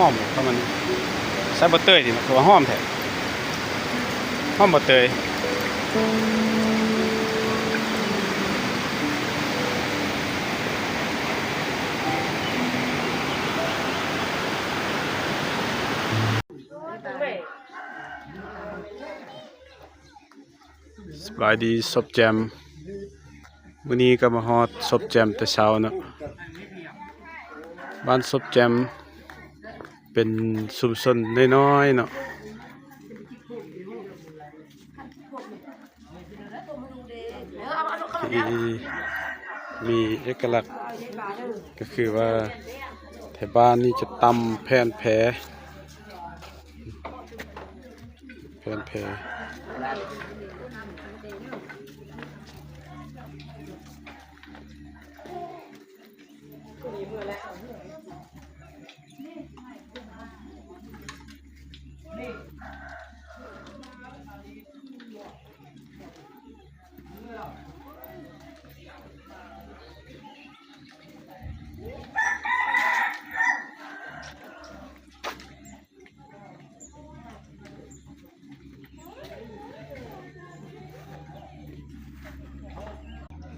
ອມເຂົ້າມານີ້ ໃສ່ບໍ່ເຕີຍນີ້ ຄືວ່າຫອມແທ້ ຫອມບໍ່ເຕີຍ. ສະບາຍດີ ສົບແຈ່ມ. ມື້ນີ້ກໍມາຮອດສົບແຈ່ມແຕ່ເຊົ້າເນາະ. ບ້ານສົບແຈ່ມເປັນຊຸມຊົນນ້ອຍໆເນາະ ທີ່ມີເອກະລັກ ກໍຄືວ່າແຖວບ້ານນີ້ຈະຕຳແຜ່ນແພ ແຜ່ນແພ ແ